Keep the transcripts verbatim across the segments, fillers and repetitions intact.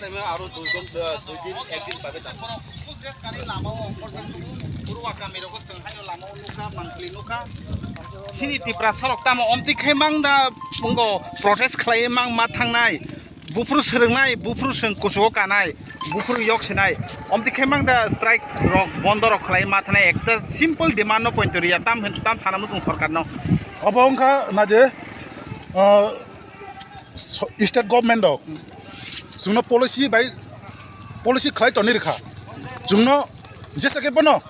Aro dui jon, dui din, ek din bagwi jang. Lama o ongkhor jak tubu, purwa kami rogo chwng haino lama o nukha, mangpili nukha. Chini Tiprasa rok tamo omtwi khai mang da, bungo protest khlai mang ma thangnai. Buphuru swrwngnai, buphuru swrwng kuchugo kanai, buphuru yok sinai. Omtwi khai mang da strike rok, bondo rok khlai ma thanai. Ekta simple demand no point riya, tam, tam sana muchung sorkar no. Obo wngkha na je, ah, so-, state government rok chwngno policy bai policy khlai toni rwkha. Chwngno jesa khe bono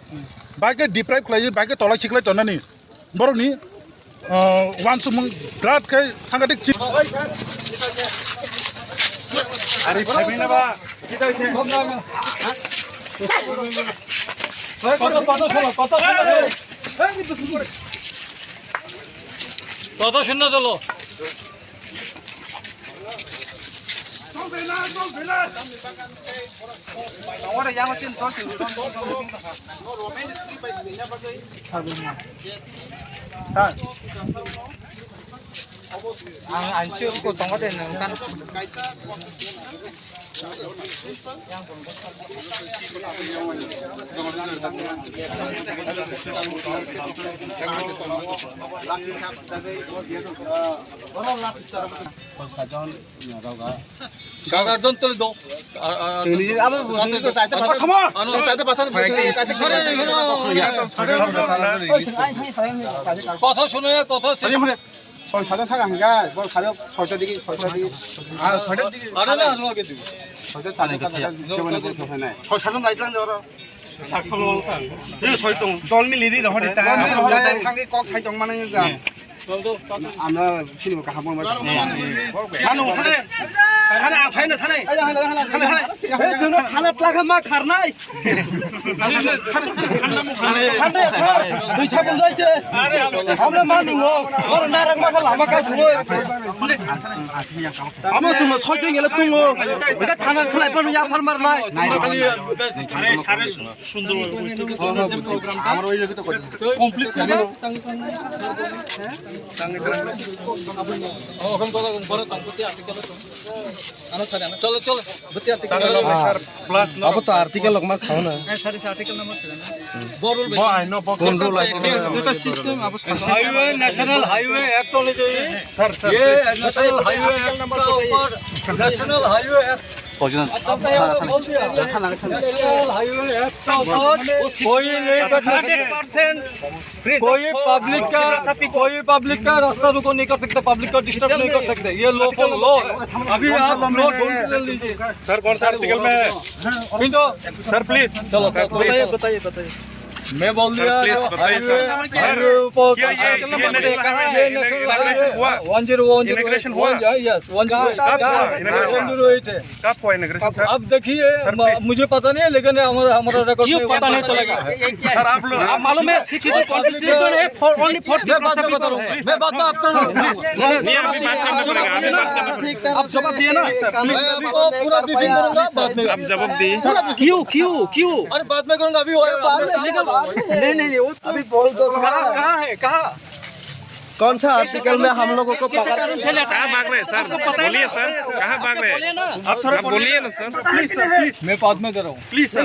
bai khe deprive khlai, bai khe tolai khiklai tonani. Borokni, ah, uansukmung birat khe sangadik chi-, Ari phaibina ba. কত, কত ষোলো, কত ষোলো? কত শূন্য দিল? Ang, ang sure ko tongo de nang kan. Gagar don tole do. Ar, ar, Tini abo busi to chaite pasar. Ano, chaite pasar, chaite pasar. Kotha shuno, kotha shuno. Soi sade thang ang ga, bol sade soita digi, soita digi. Ah, soita digi. Are na, ano age digi. Soita sade thang ang ga, kemana bol soita nai. Soi sade nai tlang jora. Ei, soi tong. Dol mili ri rohor ta. Dol mili rohor ta. Thang kok sai tong mana ga. Dol, dol, dol. Amra sini ka hamon ma. Manu thane. Thane ang thane thane. Thane thane. Ei, jono khana tlakha ma kharnai. Khande, sir, দুইশো পঞ্চাশ আছে। আমরা মানু, বড় নারাং মাখা লামা কাজ হই। আমরা তুমি ছয় জন গেলে তুমি, এটা থানার ছেলে পর ইয়া ফার্মার নাই। আমরা ওই জায়গাতে করি। কমপ্লিট করে। ওখান কথা বড় তাঙ্কুতি article. Cholo, cholo. Abo to article rok ma sao na. Bo aino bo control lai. Highway, National Highway Act onujai, sir, sir, ye National Highway Act ka upar, National Highway Act. National Highway Act ka upar koi nahi kar sakta. कोई पब्लिक का, कोई पब्लिक का रास्ता रुको नहीं कर सकता, पब्लिक का डिस्टर्ब नहीं कर सकते, ये लॉफुल लॉ है। अभी आप लो, ढूंढ लीजिए। सर, कौन सा आर्टिकल में है? पिंटो। Sir, please. चलो, सर, बताइए, बताइए, बताइए। मैं बोल दिया, हाईवे, हाईवे ऊपर ये, ये, ये नेशनल हाईवे, ये national highway one zero one zero eight, yes, one zero eight. कब हुआ इनॉग्रेशन? वन ज़ीरो एट है। कब हुआ इनॉग्रेशन, सर? अब देखिए, सर, म-, प्लीज। मुझे पता नहीं है, लेकिन हमारा, हमारा रिकॉर्ड क्यों में पता नहीं चलेगा? सर, आप लोग आप मालूम है, सिक्सटी टू कॉन्स्टिट्यूशन है, फॉर, ओनली फॉर मैं बाद में बता रहा हूँ, मैं बाद में आपको नहीं, अभी बात करना पड़ेगा, अभी बात करना पड़ेगा। आप जवाब दिए ना। मैं आपको पूरा ब्रीफिंग करूंगा बाद में। आप जवाब दिए। पूरा ब्रीफिंग। क्यों, क्यों, क्यों? अरे, बाद में करूंगा, अभी वो नहीं, नहीं, नहीं, वो तो अभी बोल दो। कहाँ, कहाँ है, कहाँ? कौन सा आर्टिकल में हम लोगों को पकड़? कहाँ भाग रहे हैं सर? बोलिए सर, कहाँ भाग रहे हैं? आप थोड़ा बोलिए ना सर। Please sir, please. मैं बाद में दे रहा हूँ। प्लीज सर,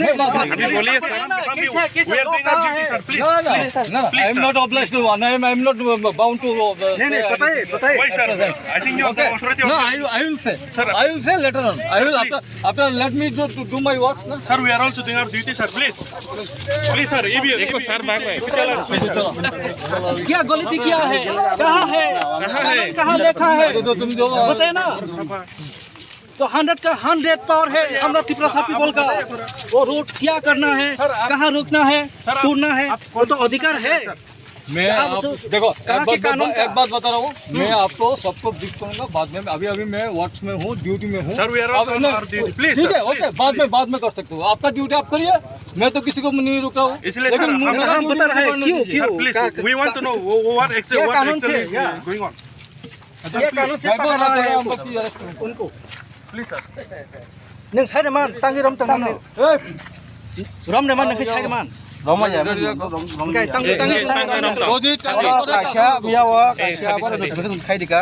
अभी बोलिए सर। कैसा, कैसा लॉ कहाँ है? ना, ना, ना, I am not obliged to, I am, I am not bound to, uh, नहीं, नहीं, बताइए, बताइए। वही sir, I think you have the authority of, no, I, I will say, sir, I will say later on. I will, after, after, let me do, to do my works, na. Sir, we are also doing our duty, sir. Please, please, sir. ये भी, ये भी, सर, भाग रहे हैं। क्या गलती किया है? कहाँ है? कहाँ है? कहाँ लिखा है? तो तुम जो बताए ना। तो हंड्रेड का हंड्रेड पावर है हमरा तिप्रासा पीपल का। वो रोड क्या करना है, कहाँ रुकना है, तोड़ना है, वो तो अधिकार है। मैं आप, देखो, एक बात, एक बात बता रहा हूँ, मैं आपको सबको ब्रीफ करूंगा बाद में। अभी, अभी मैं वर्क्स में हूँ, ड्यूटी में हूँ। Sir, we are also on our duty. Please, ठीक है, ओके, बाद में, बाद में कर सकते हो। आपका ड्यूटी आप करिए, मैं तो किसी को नहीं रुक रहा हूँ। इसलिए लेकिन सर, मुझे हम मेरा ड्यूटी बता रहे हैं, क्यों, क्यों? Sir, please, we want to know what actually, what actually is going on. ये कानून से पकड़ रहा है उनको। Please, sir. Nung sai man, tangi rom tong man. Rom de man, nung sai man. Rom ya, man. Kai, tangi, tangi, tangi, tangi. Kaisa, miya wa, kaisa, apa, notification khai dika.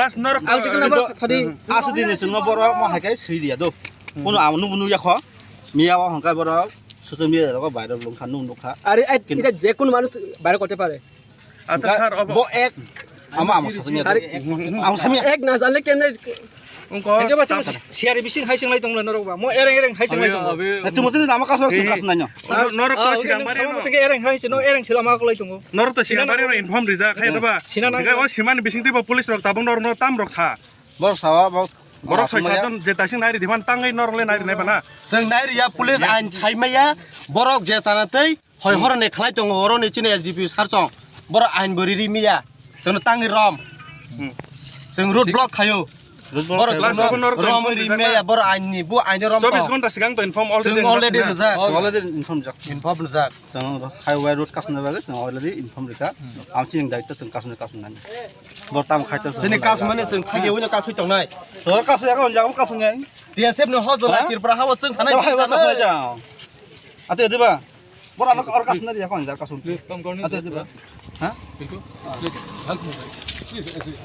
Plus norok ang to ticket number sadi. Asa din ni chwngno borok mo hai kai sui dia do. Kuno ang nubu nukya kho. Miya o hongkai borok social media rogo viral lungkha nuk nukha. Are ai ita je kun manush viral korte pare. Acha sir, obo bo ek ama ama sasanya. Ama sami ek na janle kemne. Ungko. Siari bising hai singlai tongla norok ba. Mo ereng ereng hai singlai tongo. Na chumo sini nama kaso chum kas nanyo. Norok to sigang bari no. Tege ereng hai sino ereng sila ma kolai tongo. Norok to sigang bari no inform rija khai ba. Sinana. O simani bising tiba police rok tabung norok no tam rok sa. Borok sawa, borok, borok soi sajon je taising nairi diman tangai norok le nairi nai bana. Seng nairi ya police ain saimaya borok je tana tei hoi horone khlai tongo oroni chini S D P sar chong. Borok ain bo riri miya. Seno tangi rom. Seng road block khayo. Borok last abo norok rom inform ri rijak miya na. Borok ain ni bu ain rom. Chobis ghonta sigang to inform already rijak. Already inform jak. Inform jak. Chwng highway road kasna bagwi chwng already inform rikha. Ang chini daitw chwng kasna kasna nani. Bor tam khaito chwng. Chini kasmani chwng thagi wino kaswi tongnai. To kaswi yakon jago kaswi nai. T S F no ho jola Tripura hawo chwng sanai. Ate diba? Bor ano or kasna ri yakon jago kaswi. Please come down. Ate diba? Ha? Help me. Please help me.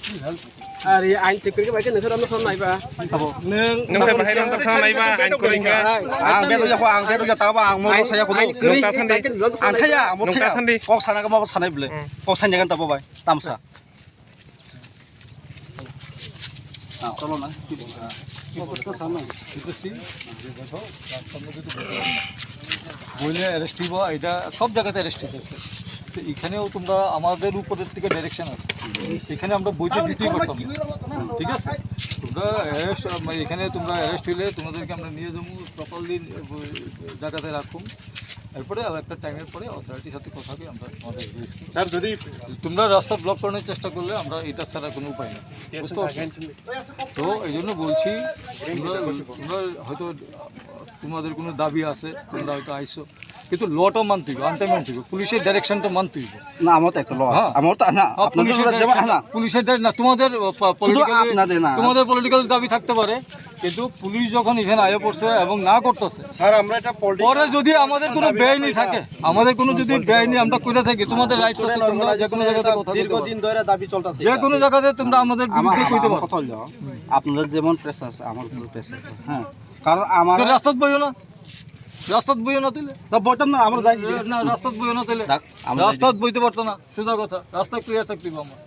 Please help me. Ari ain security bai ke nang thara nang nai ba. Nang nang bai nang thara nai ba ain kori ka. Ang bedo ya ko ang bedo ya taba ang mo saya ko. Nang ta thandi. Ang thaya ang mo thaya. Kok sana ka mo sanai bole. Kok sanya kan tabo bai. Tamsa. Ah, cholo na. বইলে অ্যারেস্ট হইব, এটা সব জায়গাতে অ্যারেস্ট হইতেছে। তো এখানেও তোমরা আমাদের উপরের থেকে ডাইরেকশন আছে, এখানে আমরা বইতে দিতেই পারতাম না, ঠিক আছে? তোমরা অ্যারেস্ট, এখানে তোমরা অ্যারেস্ট হইলে তোমাদেরকে আমরা নিয়ে যাবো প্রপারলি জায়গাতে রাখুন, এরপরে আর একটা টাইমের পরে অথরিটির সাথে কথা হবে, আমরা তোমাদের রিলিজ করব। স্যার, যদি তোমরা রাস্তা ব্লক করানোর চেষ্টা করলে আমরা এটা ছাড়া কোনো উপায় নেই, বুঝতে পারছো? তো এই জন্য বলছি, তোমরা, তোমরা হয়তো তোমাদের কোনো দাবি আছে, তোমরা হয়তো আইছো, কিন্তু লটা মানতে হইবে, আনতে মানতে হইবে, পুলিশের ডাইরেকশনটা মানতে হইবে। না, আমার তো একটা লস। হ্যাঁ। আমার তো না, হ্যাঁ, আপনাদের পুলিশের ওরা যেমন, ডাইরেকশন, না। পুলিশের ডাইরেকশন না, তোমাদের শুধু পলিটিক্যাল, আপনাদের না। তোমাদের পলিটিক্যাল দাবি থাকতে পারে, কিন্তু পুলিশ যখন এখানে আয়া পড়ছে এবং না করতেছে, স্যার, আমরা এটা পলিটিক্যাল পরে যদি আমাদের কোনো দাবি বেআইনি রাখতে থাকে, আমাদের কোনো যদি বেআইনি আমরা করে থাকি, তোমাদের রাইটস আছে, তোমরা যে কোনো জায়গাতে কথা বলতে পারো। দীর্ঘদিন ধরে দাবি চলতেছে। যে কোনো জায়গাতে তোমরা আমাদের বিরুদ্ধে আমার, কইতে আমার পারো। কথা হলো, আপনাদের যেমন প্রেস আছে, আমার উপর প্রেস আছে, হ্যাঁ। কারণ আমার তো রাস্তাত বইও না। রাস্তাত বইও না তাইলে। না, বইতাম না, আমরা যাই কি? না, রাস্তাত বইও না তাইলে। থাক, আমরা যাই। রাস্তাত বইতে পারতো না, সোজা কথা। রাস্তা ক্লিয়ার থাকতে হবে আমার।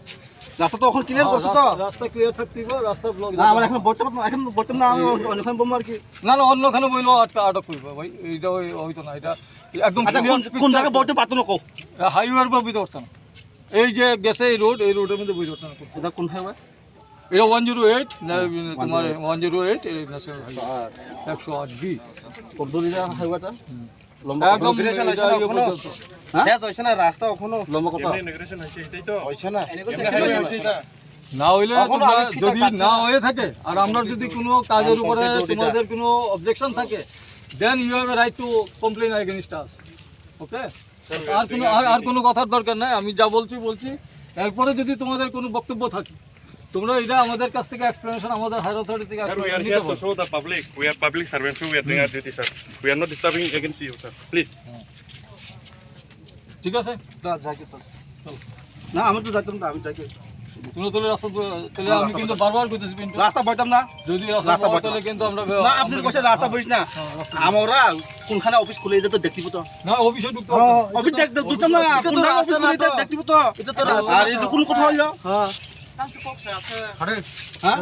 রাস্তা তো এখন ক্লিয়ার হ্যাঁ, করছে তো। রাস্তা, রাস্তা ক্লিয়ার থাকতে হবে, রাস্তা ব্লক না, আমরা এখন বইতাম না, এখন বইতাম না, আমি অন্যখানে বম আর কি। না, না, অন্যখানে বইলেও আটকা, আটক করবে ভাই, এইটা ওই, হইতো না, এটা একদম আচ্ছা, ক্লিয়ার কোন, কোন পিকচার জায়গায় বইতে পারতো না কো? হাইওয়ের উপর বইতে পারতো না। এই যে গেছে এই রোড, এই রোডের মধ্যে বইতে পারতো না কো। এটা কোন হাইওয়ে? এটা ওয়ান জিরো এইট, না, তোমার ওয়ান জিরো এইট, এই ন্যাশনাল হাইওয়ে। একশো আট বি। কতদূর এটা হাইওয়েটা? লম্বা একদম কত? ইনগ্রেশন এটা হয়েছে না ইয়ে অখনো? পর্যন্ত। হ্যাঁ? শেষ হয়েছে না রাস্তা অখনো? লম্বা কত? এমনি ইনগ্রেশন হয়েছে, এটাই তো। হয়েছে না? এমনি হাইওয়ে হয়েছে এটা। না হইলে অখনো তোমরা আমি ফিতা যদি কাটছি না না। হয়ে থাকে, আর আমরা যদি কোনো কাজের উপরে তোমাদের কোনো অবজেকশন থাকে, then you have a right to complain against us. ওকে? আর কোনো, আর, আর কোনো কথার দরকার নাই, আমি যা বলছি বলছি। এরপরে যদি তোমাদের কোনো বক্তব্য থাকে, তোমরা এটা আমাদের কাছ থেকে এক্সপ্লেনেশন, আমাদের হায়ার অথরিটি থেকে Sir, we are explanation নিতে here to পারো। Show the public. We are public servants, so we are doing our duty, sir. We are not disturbing against you, sir. Please. ঠিক আছে? না, আমি তো যাইতাম না, আমি যাই। তোমরা তাহলে রাস্তা ব-, তাহলে না, আমি রাস্তা কিন্তু বন্ধ। বারবার করতেছি কিন্তু। রাস্তা বইতাম না। যদি রাস্তা রাস্তা বন্ধ বন্ধ। তাহলে কিন্তু আমরা না, আপনি আমরা কইছেন রাস্তা বইস না। হ্যাঁ, রাস্তা বন্ধ। আমরা কোনখানে অফিস খুলে এটা তো দেখতে তো। না, অফিসে ঢুকতে হ্যাঁ, পারবো না। অফিস দেখ-, দেখ-, ঢুকতাম না, এটা তো কোনখানে রাস্তা অফিস না খুলে তো। এটা দেখতে তো। এটা তো রাস্তা আর না এটা তো। কোন কথা হইলো? হ্যাঁ। আরে। হ্যাঁ?